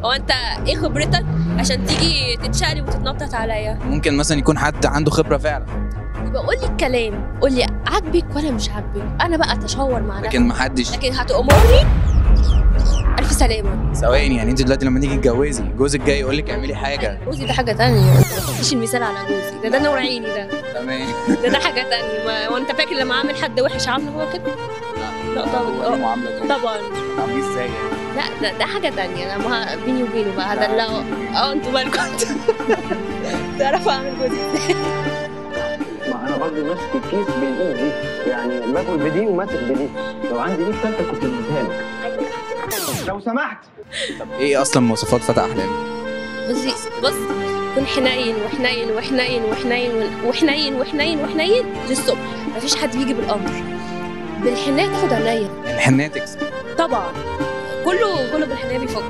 هو انت ايه خبرتك عشان تيجي تتشقلب وتتنطط عليا؟ ممكن مثلا يكون حد عنده خبره فعلا. يبقى قول لي الكلام، قول لي عاجبك ولا مش عاجبك، انا بقى اتشاور مع نفسي. لكن ما حدش، لكن هتأمرني الف سلامه. ثواني، يعني انت دلوقتي لما تيجي تتجوزي جوزك جاي يقول لك اعملي حاجة، جوزي ده حاجة ثانية، مفيش المثال على جوزي ده، ده نور عيني ده. تمام. ده حاجة ثانية. وانت فاكر لما اعمل حد وحش عامله هو كده؟ لا طبعا. طبعا. عامليه ازاي يعني؟ لا ده حاجة ثانية، انا ما بيني وبينه بقى هذا. لا انتوا مالكم انتوا تعرفوا اعمل جوزي ازاي. ما انا برضه ماسك الكيس بالايد دي، يعني باكل بدي وماسك بدي، لو عندي ايد ثالثة كنت اديتها لك لو سمحت. طب ايه اصلا مواصفات فتى احلامك؟ بص كن حنين وحنين وحنين وحنين وحنين وحنين وحنين للصبح، مفيش حد بيجي بالامر، بالحنيه تاخد عينيا. الحنيه تكسب طبعا، كله بالحنيه بيفك.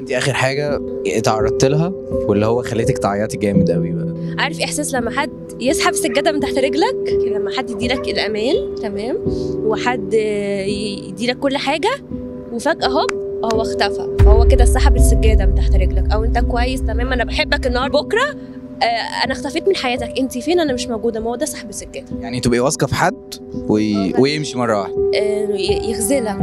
انت اخر حاجة اتعرضت لها واللي هو خليتك تعيطي جامد قوي بقى؟ عارف احساس لما حد يسحب السجادة من تحت رجلك، لما حد يديلك الامان تمام، وحد يديلك كل حاجة، وفجاة هوب هو اختفى، فهو كده سحب السجادة من تحت رجلك. او انت كويس تمام، انا بحبك النهارده، بكره انا اختفيت من حياتك، انت فين، انا مش موجودة. ما هو ده سحب السجادة. يعني تبقي واثقة في حد ويمشي مرة واحدة، يخذلك.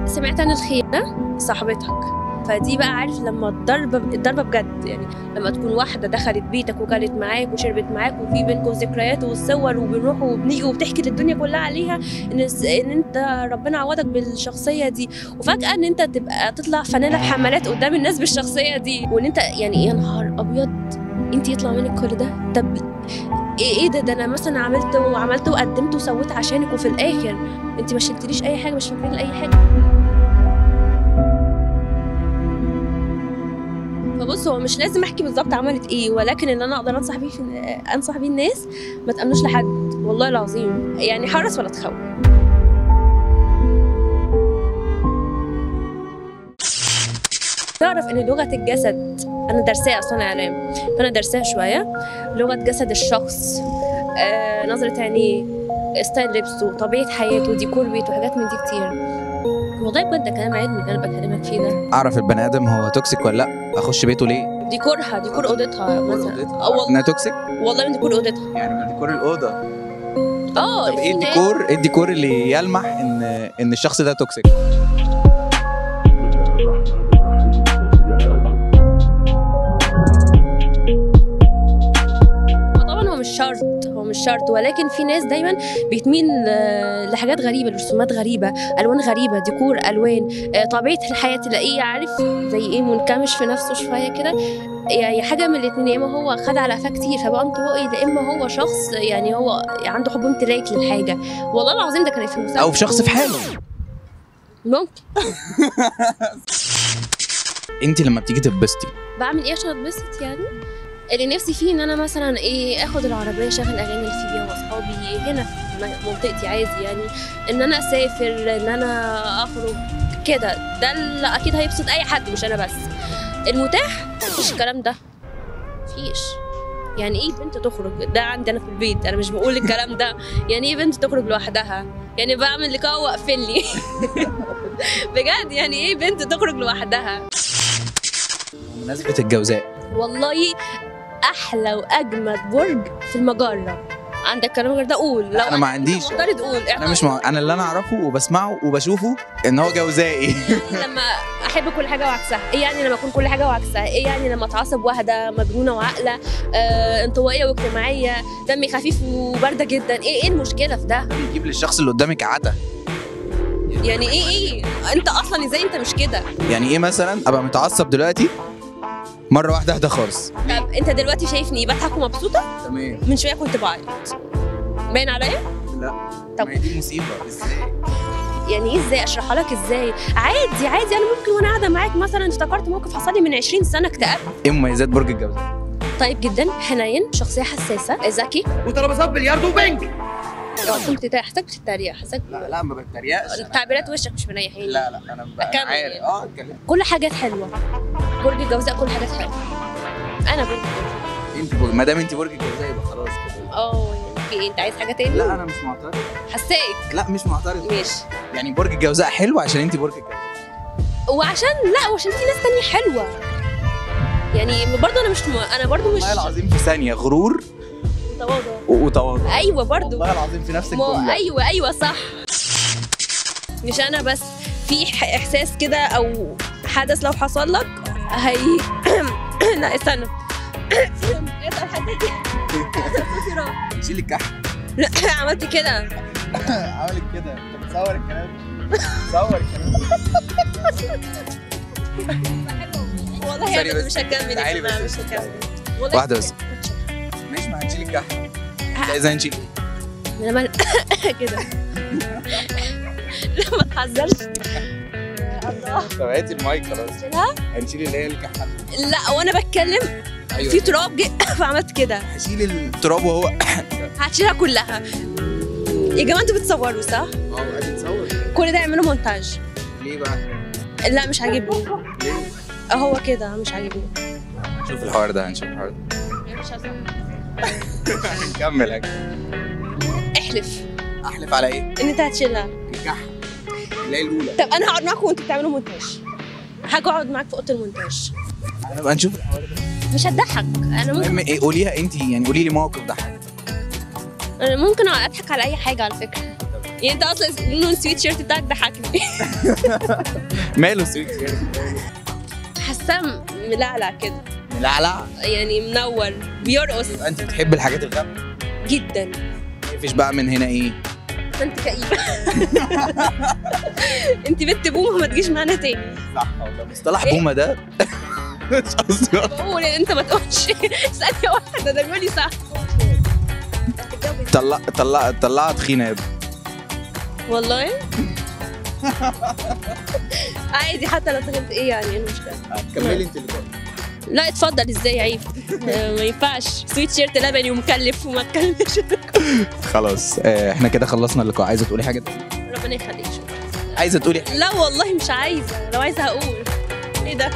سمعت عن الخيانة صاحبتك، فدي بقى عارف لما الضربة بجد، يعني لما تكون واحدة دخلت بيتك وكلت معاك وشربت معاك وفي بينكم ذكريات والصور وبنروح وبنيجي وبتحكي للدنيا كلها عليها ان انت ربنا عوضك بالشخصية دي، وفجاة ان انت تبقى تطلع فنانة في حملات قدام الناس بالشخصية دي، وان انت يعني يا نهار ابيض انت يطلع منك كل ده. طب ايه ده انا مثلا عملت وعملت وقدمت وسويت عشانك، وفي الاخر انت ما شلتليش اي حاجة، مش فاكرين اي حاجة. فبص، هو مش لازم احكي بالظبط عملت ايه، ولكن اللي انا اقدر انصح بيه الناس، ما تامنوش لحد والله العظيم، يعني حرص ولا تخوف. تعرف ان لغة الجسد، انا درساها اصلا اعلام، فانا درساها شوية، لغة جسد الشخص، نظره عينيه، style لبسه، طبيعة حياته، ديكور بيته، حاجات من دي كتير. والله بجد ده كلام علمي اللي انا بكلمك فيه ده. اعرف البني ادم هو toxic ولا لا، اخش بيته ليه؟ ديكورها، ديكور اوضتها مثلا. والله انها toxic؟ والله من ديكور اوضتها، يعني من ديكور الاوضة. طب ايه الديكور؟ ايه الديكور اللي يلمح ان الشخص ده toxic؟ طبعا هو مش شرط، ولكن في ناس دايما بتميل لحاجات غريبة، لرسومات غريبة، الوان غريبة، ديكور الوان، طبيعة الحياة تلاقيه عارف زي ايه، منكمش في نفسه شوية كده، يعني حاجة من الاثنين، يا اما هو خد على قفاه كتير فبقى انطوائي، يا اما هو شخص يعني هو عنده حب امتلاك للحاجة. والله العظيم ده كان في مسلسل، او شخص في حاله ممكن. انت لما بتيجي تتبسطي بعمل ايه عشان اتبسط؟ يعني اللي نفسي فيه ان انا مثلا ايه، اخد العربية اشغل اغاني اللي في بيها واصحابي هنا في منطقتي عادي، يعني ان انا اسافر، ان انا اخرج كده، ده اللي اكيد هيبسط اي حد مش انا بس. المتاح مفيش الكلام ده، مفيش. يعني ايه بنت تخرج؟ ده عندي انا في البيت، انا مش بقول الكلام ده. يعني ايه بنت تخرج لوحدها؟ يعني بعمل لقاء واقفل لي. بجد يعني ايه بنت تخرج لوحدها؟ بمناسبة الجوزاء، والله احلى واجمد برج في المجرة. عندك كلام غير ده؟ قول. لو انا ما عنديش. تقول. انا مش انا اللي انا اعرفه وبسمعه وبشوفه ان هو جوزائي. لما احب كل حاجة وعكسها، ايه يعني لما اكون كل حاجة وعكسها؟ ايه يعني لما اتعصب واحدة مجنونة وعاقله، انطوائية واجتماعية، دمي خفيف وبارده جدا؟ ايه المشكلة في ده؟ بيجيب للشخص اللي قدامك عتا. يعني ايه انت اصلا ازاي انت مش كده؟ يعني ايه مثلا ابقى متعصب دلوقتي مرة واحدة اهدى خالص؟ طب انت دلوقتي شايفني بضحك ومبسوطة؟ تمام. من شوية كنت بعيط. باين عليا؟ لا. طب ما هي دي مصيبة. ازاي؟ يعني ايه ازاي؟ اشرحها لك ازاي؟ عادي عادي، انا ممكن وانا قاعدة معاك مثلا افتكرت موقف حصل لي من 20 سنة اكتئبت. ايه مميزات برج الجوزاء؟ طيب جدا، حنين، شخصية حساسة، ذكي، وترابيزات بلياردو وبنج. كنت حاساك بتتريق، حاساك. لا لا ما بتريقش، تعبيرات وشك مش مريحين. لا لا انا اكمل عارف. اتكلم. كل حاجات حلوة برج الجوزاء، كل حاجات حلوة. انا برج الجوزاء. انت برج، ما دام انت برج الجوزاء يبقى خلاص كده. يعني في ايه؟ انت عايز حاجة تاني؟ لا انا مش معترض. حساك؟ لا مش معترض. ماشي. يعني برج الجوزاء حلو عشان انت برج الجوزاء، وعشان لا وعشان في ناس تانية حلوة يعني. برضه انا مش انا برضه مش، والله العظيم في ثانية غرور وتواضع وتواضع. ايوه برضه والله العظيم في نفس الجملة. ايوه ايوه صح. مش انا بس، في احساس كده او حدث لو حصل لك هي لا استنى الحتة دي شيل الكحك. لا عملت كده، عملت كده. انت بتصور الكلام، بتصور الكلام. والله انا مش هكمل يا جماعة، مش هكمل والله. واحدة بس ماشي، ما هنشيل الكحك. انت عايزه نشيل ايه؟ انا كده. لا ما تهزرش. الله. طب هاتي المايك خلاص. هنشيلها؟ هنشيل اللي هي الكحه. لا وانا بتكلم. أيوة. في تراب جه فعملت كده. هشيل التراب وهو هتشيلها كلها. يا جماعة انتوا بتصوروا صح؟ اه قاعد بتصور. كل ده اعملوا مونتاج. ليه بقى؟ لا مش عاجبني. ليه؟ اهو كده مش عاجبني. شوف الحوار ده، هنشوف الحوار ده. مش عايزه. هنكمل. احلف. احلف على ايه؟ ان انت هتشيلها. الكحه اللي هي الاولى. طب انا هقعد معاكم وانتوا بتعملوا مونتاج. هاجي اقعد معاك في اوضة المونتاج. هنبقى نشوف الحوار ده. مش هتضحك انا ممكن. ايه قوليها انت يعني، قولي لي موقف ضحك. انا ممكن اضحك على اي حاجة على فكرة. يعني انت اصلا لون السويت شيرت بتاعك ضحكني. ماله السويت شيرت؟ حاساه ملعلع كده. ملعلع؟ يعني منور بيرقص. يبقى انت بتحبي الحاجات الغامقه؟ جدا. مفيش بقى من هنا ايه؟ انت كئيبة. انت بنت بومه، ما تجيش معانا تاني. صح والله، مصطلح بومه ده مش قصدي بقول ان انت ما تقولش. ثانية واحدة، ده بيقول لي صح. طلع طلع طلع تخينة يا ابني والله. عادي حتى لو تخنت، ايه يعني ايه المشكلة؟ كملي انت اللي. لا اتفضل. ازاي عيب؟ ما ينفعش سويت شيرت لبني ومكلف وما تكلمش. خلاص احنا كده خلصنا اللقاء. عايزه تقولي حاجة؟ ربنا يخليك. شكرا. عايزه تقولي حاجة؟ لا والله مش عايزه، لو عايزه هقول. ايه ده؟